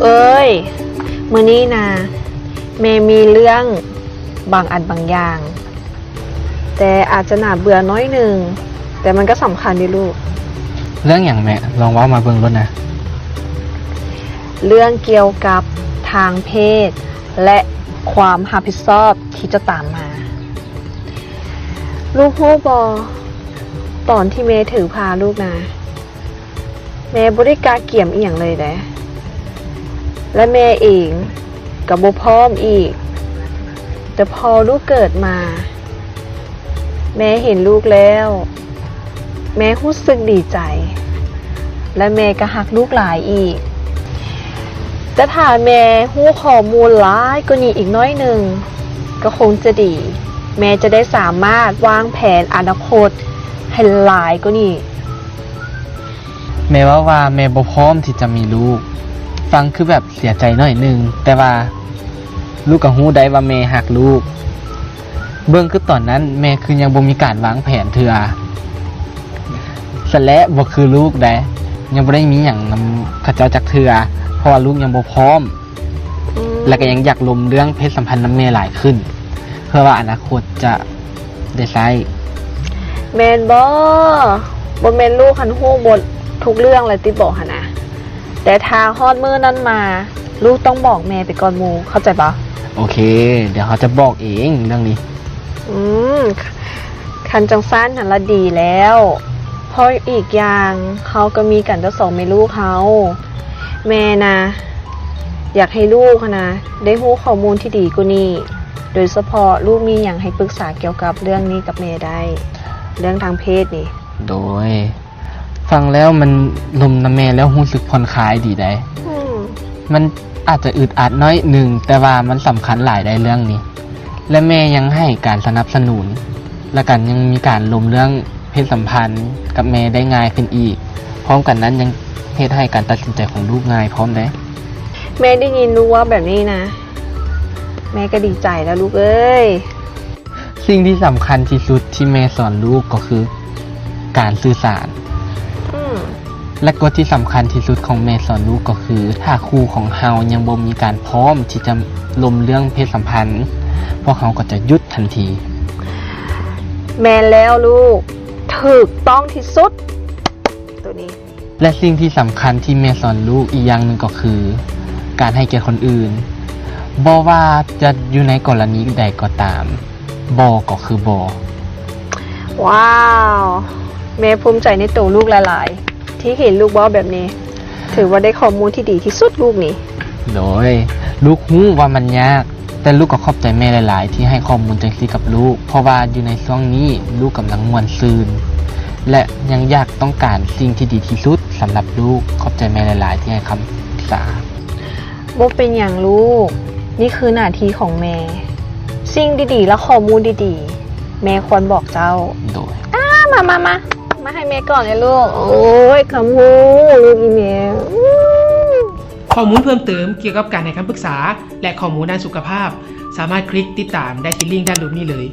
ເອີຍ ມື້ນີ້ນະ ແມ່ມີເລື່ອງບາງອັນບາງຢ່າງ ແຕ່ອາດຈະໜ້າເບື່ອໜ້ອຍໜຶ່ງ ແຕ່ມັນກໍສຳຄັນເດ້ລູກ. ເລື່ອງຫຍັງແມ່? ລອງເວົ້າມາເບິ່ງໂລດນະ. ເລື່ອງກ່ຽວກັບທາງເພດ ແລະ ຄວາມຮັບຜິດຊອບທີ່ຈະຕາມມາ. ລູກຮູ້ບໍ່? ຕອນທີ່ແມ່ຖືພາລູກນະ ແມ່ບໍ່ໄດ້ກະກຽມອີ່ຫຍັງເລີຍເດ້ ແລະ ແມ່ເອງກໍບໍ່ພ້ອມອີກ. ແຕ່ພໍລູກເກີດມາ ແມ່ເຫັນລູກແລ້ວ ແມ່ຮູ້ສຶກດີໃຈ ແລະ ແມ່ກໍຮັກລູກຫຼາຍອີກ. ແຕ່ຖ້າແມ່ຮູ້ຂໍ້ມູນຫຼາຍກວ່ານີ້ອີກໜ້ອຍໜຶ່ງ ກໍຄົງຈະດີ. ແມ່ຈະໄດ້ສາມາດວາງແຜນອະນາຄົດໃຫ້ຫຼາຍກວ່ານີ້. ແມ່ເວົ້າວ່າແມ່ບໍ່ພ້ອມທີ່ຈະມີລູກ. ຟັງຄືແບບເສຍໃຈໜ້ອຍໜຶ່ງ, ແຕ່ວ່າລູກກໍຮູ້ໄດ້ວ່າແມ່ຮັກລູກ. ເບິ່ງຄືຕອນນັ້ນແມ່ຄືຍັງບໍ່ມີການວາງແຜນເທື່ອ. ສະແລະ ບໍ່ຄືລູກໃດ, ຍັງບໍ່ໄດ້ມີຫຍັງນຳເຂົາເຈົ້າຈັກເທື່ອ, ເພາະວ່າລູກຍັງບໍ່ພ້ອມ. ອືມ ແລະ ກໍຍັງຢາກລົມເລື່ອງເພດສຳພັນນຳແມ່ຫຼາຍຂຶ້ນ ເພື່ອວ່າອະນາຄົດຈະໄດ້ໃຊ້. ແມ່ນບໍ່? ບໍ່ແມ່ນລູກຫັ້ນຮູ້ໝົດທຸກເລື່ອງແລ້ວຕິບໍຫັ້ນນະ? ແຕ່ຖ້າຮອດມື້ນັ້ນມາ ລູກຕ້ອງບອກແມ່ໄປກ່ອນໝູ່, ເຂົ້າໃຈບໍ່? ໂອເຄ, ດຽວເຮົາຈະບອກເອງເລື່ອງນີ້. ອືມ, ຄັນຈັ່ງຊັ້ນຫັ້ນລະດີແລ້ວ, ເພາະອີກຢ່າງເຮົາກໍມີກັນແຕ່ສອງແມ່ລູກເຮົາ. ແມ່ນະ ຢາກໃຫ້ລູກຫັ້ນນະ ໄດ້ຮູ້ຂໍ້ມູນທີ່ດີກວ່ານີ້, ໂດຍສະເພາະລູກມີຫຍັງໃຫ້ປຶກສາກ່ຽວກັບເລື່ອງນີ້ກັບແມ່ໄດ້, ເລື່ອງທາງເພດນີ້. ໂດຍ. ຟັງແລ້ວມັນລົມນຳແມ່ແລ້ວຮູ້ສຶກຜ່ອນຄາຍດີໃດ໋. ອືມ ມັນອາດຈະອຶດອັດໜ້ອຍໜຶ່ງ, ແຕ່ວ່າມັນສຳຄັນຫຼາຍໃດ໋ເລື່ອງນີ້. ແລະ ແມ່ຍັງໃຫ້ການສະໜັບສະໜູນ ແລະ ກໍຍັງມີການລົມເລື່ອງເພດສຳພັນກັບແມ່ໄດ້ງ່າຍຂຶ້ນອີກ. ພ້ອມກັນນັ້ນຍັງເຮັດໃຫ້ການຕັດສິນໃຈຂອງລູກງ່າຍພ້ອມໃດ໋. ແມ່ໄດ້ຍິນລູກເວົ້າແບບນີ້ນະ, ແມ່ກໍດີໃຈແລ້ວລູກເອີຍ. ສິ່ງທີ່ສຳຄັນທີ່ສຸດທີ່ແມ່ສອນລູກກໍຄືການສື່ສານ. ອືມ ແລະ ກົດທີ່ສຳຄັນທີ່ສຸດຂອງແມ່ສອນລູກກໍຄື ຖ້າຄູ່ຂອງເຮົາຍັງບໍ່ມີການພ້ອມທີ່ຈະລົມເລື່ອງເພດສຳພັນ, ພວກເຮົາກໍຈະຢຸດທັນທີ. ແມ່ນແລ້ວລູກ, ຖືກຕ້ອງທີ່ສຸດ ໂຕນີ້. ແລະ ສິ່ງທີ່ສຳຄັນທີ່ແມ່ສອນລູກອີກຢ່າງໜຶ່ງກໍຄື ການໃຫ້ກຽດຄົນອື່ນ, ບໍ່ວ່າຈະຢູ່ໃນກໍລະນີໃດກໍຕາມ, ບໍ່ກໍຄືບໍ່. ວ້າວ, ແມ່ພູມໃຈໃນໂຕລູກຫຼາຍໆ ທີ່ເຫັນລູກເວົ້າແບບນີ້. ຖືວ່າໄດ້ຂໍ້ມູນທີ່ດີທີ່ສຸດລູກນີ້. ໂດຍ, ລູກຮູ້ວ່າມັນຍາກ, ແຕ່ລູກກໍຂອບໃຈແມ່ຫຼາຍໆ ທີ່ໃຫ້ຂໍ້ມູນຈັ່ງຊີ້ກັບລູກ, ເພາະວ່າຢູ່ໃນຊ່ວງນີ້ລູກກຳລັງມ່ວນຊື່ນ ແລະ ຍັງຢາກຕ້ອງການສິ່ງທີ່ດີທີ່ສຸດສຳລັບລູກ. ຂອບໃຈແມ່ຫຼາຍໆ ທີ່ໃຫ້ຄຳປຶກສາ. ບໍ່ເປັນຫຍັງລູກ, ນີ້ຄືໜ້າທີ່ຂອງແມ່. ສິ່ງດີໆ ແລະ ຂໍ້ມູນດີໆ ແມ່ຄວນບອກເຈົ້າ. ໂດຍ. ອ້າ, ມາ, ມາ, ມາ, ມາໃຫ້ແມ່ກອດແດ່ລູກ. ໂອ້ຍ, ຄຳຮູ້ລູກອີ່ແມ່. ຂໍ້ມູນເພີ່ມເຕີມກ່ຽວກັບການໃຫ້ຄຳປຶກສາ ແລະ ຂໍ້ມູນດ້ານສຸຂະພາບ ສາມາດຄລິກຕິດຕາມໄດ້ທີ່ລິ້ງດ້ານລຸ່ມນີ້ເລີຍ.